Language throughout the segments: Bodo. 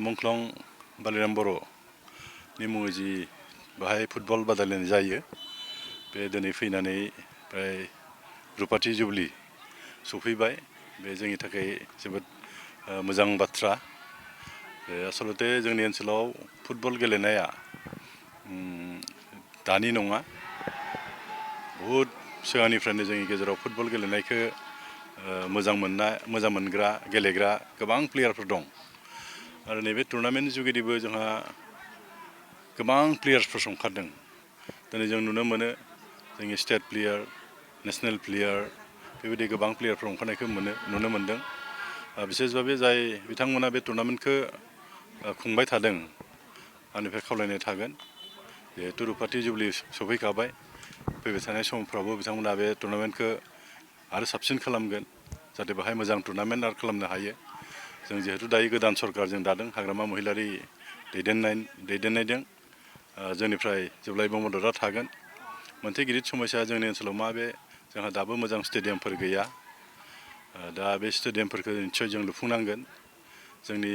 मुंख्लं बालिराम बर'नि मुङै जि बाहाय फुटबल बादायलायनाय जायो बे दिनै फैनानै प्राय रुपाथि जुबलि सफैबाय बे जोंनि थाखाय जोबोद मोजां बाथ्रा आसलते जोंनि ओनसोलाव फुटबल गेलेनाया दानि नङा बहुद सिगांनिफ्रायनो जोंनि गेजेराव फुटबल गेलेनायखौ मोजां मोनग्रा गेलेग्रा गोबां प्लेयारफोर दं आरो नैबे टुर्नामेन्ट जुगिदिबो जोंहा गोबां प्लेयार्सफोर ओंखारदों दिनै जों नुनो मोनो जोंनि स्टेट प्लेयार नेशनेल प्लेयार बेबायदि गोबां प्लेयारफोर ओंखारनायखौ नुनो मोनदों बिसेसभाबे जाय बिथांमोना बे टुर्नामेन्टखौ खुंबाय थादों आंनिफ्राय खावलायनाय थागोन जिहेतु रुपाथि जुबलि सफैखाबाय फैबाय थानाय समफ्रावबो बिथांमोना बे टुर्नामेन्टखौ आरो साबसिन खालामगोन जाहाथे बाहाय मोजां टुर्नामेन्ट आरो खालामनो हायो जों जिहेतु दायो गोदान सरकार जों दादों हाग्रामा महिलारि दैदेननायजों जोंनिफ्राय जेब्लायबो मददआ थागोन मोनसे गिदिर समस्या जोंनि ओनसोलाव मा बे जोंहा दाबो मोजां स्टेडियामफोर गैया दा बे स्टेडियामफोरखौ निस्सय जों लुफुंनांगोन जोंनि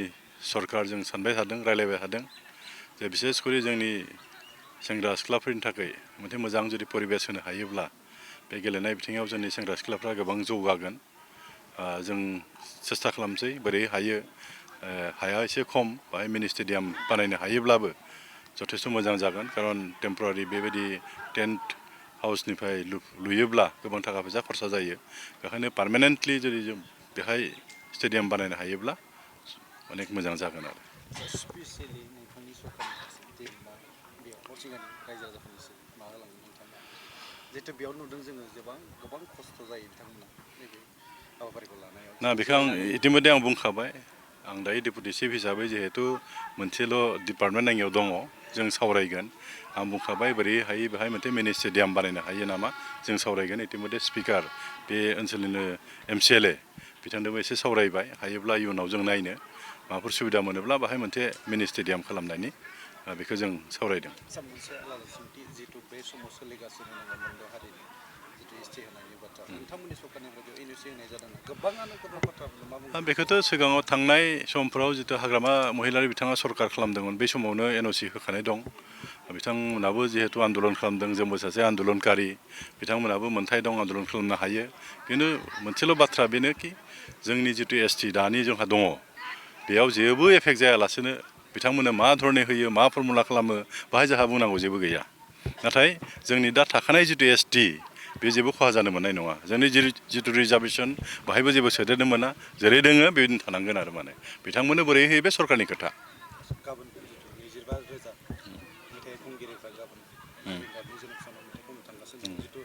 सरकारजों सानबाय थादों रायलायबाय थादों जे बिसेसकरि जोंनि सेंग्रा सिख्लाफोरनि थाखाय मोनसे मोजां जुदि परिबेस होनो हायोब्ला बे गेलेनाय बिथिङाव जोंनि सेंग्रा सिख्लाफ्रा गोबां जौगागोन जों सेस्था खालामसै बोरै हायो हाया एसे खम बाहाय मिनि स्टेडियाम बानायनो हायोब्लाबो जथेस्थ' मोजां जागोन खारन टेम्परारि बेबायदि टेन्ट हाउसनिफ्राय लुयोब्ला गोबां थाखा फैसा खरसा जायो बेखायनो पार्मानेन्टलि जुदि जों बेहाय स्टेडियाम बानायनो हायोब्ला अनेक मोजां जागोन आरो स्पेसियेलि नोंथांनि सरकारनि जेनेबा बेयाव सिगांनि रायजो राजाफोरनिसो मा होलांगोन नोंथाङा जिहेतु बेयाव नुदों जोङो गोबां खस्थ' जायो बिथांमोना नैबे हाबाफारिखौ लानायाव ना बेखौ आं इतिमध्ये आं बुंखाबाय आं दायो डेपुटि चिफ हिसाबै जिहेतु मोनसेल' डिपार्टमेन्ट आंनियाव दङ जों सावरायगोन आं बुंखाबाय बोरै हायो बेहाय मोनसे मिनि स्टेडियाम बानायनो हायो नामा जों सावरायगोन इतिमध्ये स्पिकार बे ओनसोलनिनो MCLA बिथांजोंबो एसे सावरायबाय हायोब्ला इयुनाव जों नायनो माबाफोर सुबिदा मोनोब्ला बाहाय मोनसे मिनि स्टेडियाम खालामनायनि बेखौ जों सावरायदों मोनसे आलादा सोंथि जिहेतु बे समाव सोलिगासिनो दङ मोनद' हारिनि जितु ST होनायनि बाथ्रा नोंथांमोननि सरकारनिफ्राय बेयाव NOC होनाय जादों गोबाङानो गोबां बाथ्राफोर मा बुङो बेखौथ' सिगाङाव थांनाय समफ्राव जितु हाग्रामा महिलारि बिथाङा सरकार खालामदोंमोन बै समावनो NOC होखानाय दं बिथांमोनाबो जिहेतु आन्दलन खालामदों जोंबो सासे आन्दलनकारि बिथांमोनाबो मोन्थाय दं आन्दलन खालामनो हायो खिन्थु मोनसेल' बाथ्रा बेनोखि जोंनि जितु ST दानि जोंहा दङ बेयाव जेबो एफेक्ट जायालासेनो बिथांमोननो मा धरनै होयो मा फर्मुला खालामो बाहाय जोंहा बुंनांगौ जेबो गैया नाथाय जोंनि दा थाखानाय जितु ST बे जेबो खहा जानो मोननाय नङा जोंनि जितु रिजार्भेसन बाहायबो जेबो सोदेरनो मोना जेरै दोङो बेबायदिनो थानांगोन आरो माने बिथांमोननो बोरै होयो बे सरकारनि खोथा गाबोन जितु 25,000 मेथाइ खनगिरिफ्रा गाबोन गाबनि जोनोम सानाव मेथाइ खननो थांगासिनो दं जितु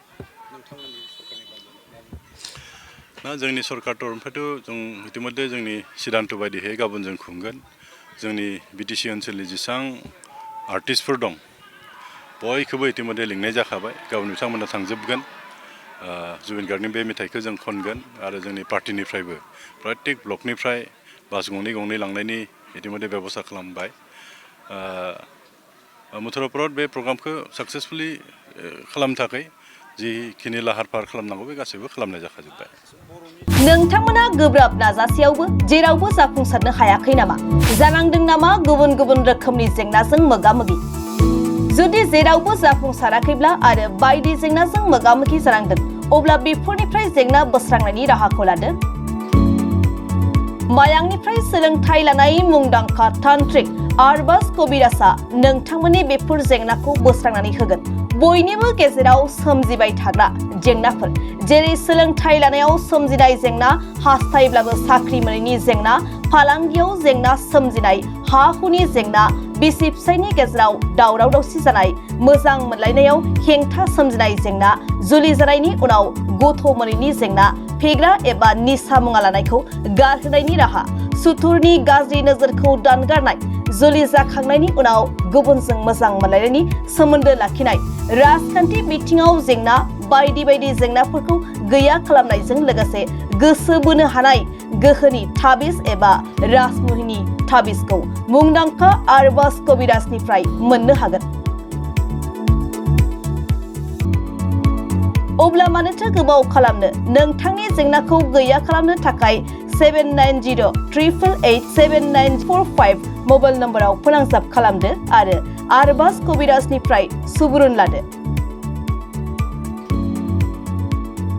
नोंथांमोननि सरकारनि बायदिनो जोंनि सरकार तरफनिफ्रायथ' जों इतिमध्ये जोंनि सिद्धान्त बायदिहै गाबोन जों खुंगोन जोंनि BTC ओनसोलनि जेसेबां आर्टिस्टफोर दं बयखौबो इतिमध्ये लिंनाय जाखाबाय गाबोन बिथांमोना थांजोबगोन जुबिन गार्गनि बे मेथाइखौ जों खनगोन आरो जोंनि पार्टिनिफ्रायबो प्रत्येक ब्लकनिफ्राय बास गंनै लांनायनि इतिमध्ये बेबस्था खालामबाय मथुरापुराव बे प्रग्रामखौ साक्सेसफुलि खालामनो थाखाय जिखिनि लाहार फाहार खालामनांगौ बे गासैबो खालामनाय जाखाजोब्बाय नोंथांमोना गोब्राब नाजासेयावबो जेरावबो जाफुंसारनो हायाखै नामा जानांदों नामा गुबुन गुबुन रोखोमनि जेंनाजों मोगा-मोगि जुदि जेरावबो जाफुंसाराखैब्ला आरो बायदि जेंनाजों मोगा-मोगि जानांदों अब्ला बेफोरनिफ्राय जेंना बोस्रांनायनि राहाखौ लादो मायांनिफ्राय सोलोंथाइ लानाय मुंदांखा तान्त्रिक आरबाज कबिराजआ नोंथांमोननि बेफोर जेंनाखौ बोस्रांनानै होगोन बयनिबो गेजेराव सोमजिबाय थाग्रा जेंनाफोर जेरै सोलोंथाइ लानायाव सोमजिनाय जेंना हास्थायब्लाबो साख्रि मोनैनि जेंना फालांगियाव जेंना सोमजिनाय हा हुनि जेंना बिसि फिसायनि गेजेराव दावराव दावसि जानाय मोजां मोनलायनायाव हेंथा सोमजिनाय जेंना जुलि जानायनि उनाव गथ' मोनैनि जेंना फेग्रा एबा निसा मुवा लानायखौ गारहोनायनि राहा सुथुरनि गाज्रि नोजोरखौ दानगारनाय जुलि जाखांनायनि उनाव गुबुनजों मोजां मोनलायनायनि सोमोन्दो लाखिनाय राजखान्थि बिथिङाव जेंना बायदि बायदि जेंनाफोरखौ गैया खालामनायजों लोगोसे गोसो बोनो हानाय गोहोनि ताबिज एबा राजमुहिनि ताबिजखौ मुंदांखा आरबाज कबिराजनिफ्राय मोननो हागोन अब्ला मानोथो गोबाव खालामनो नोंथांनि जेंनाखौ गैया खालामनो थाखाय 790-888-7945 मबाइल नम्बराव फोनांजाब खालामदो आरो आरबास कबिराजनिफ्राय सुबुरुन लादो।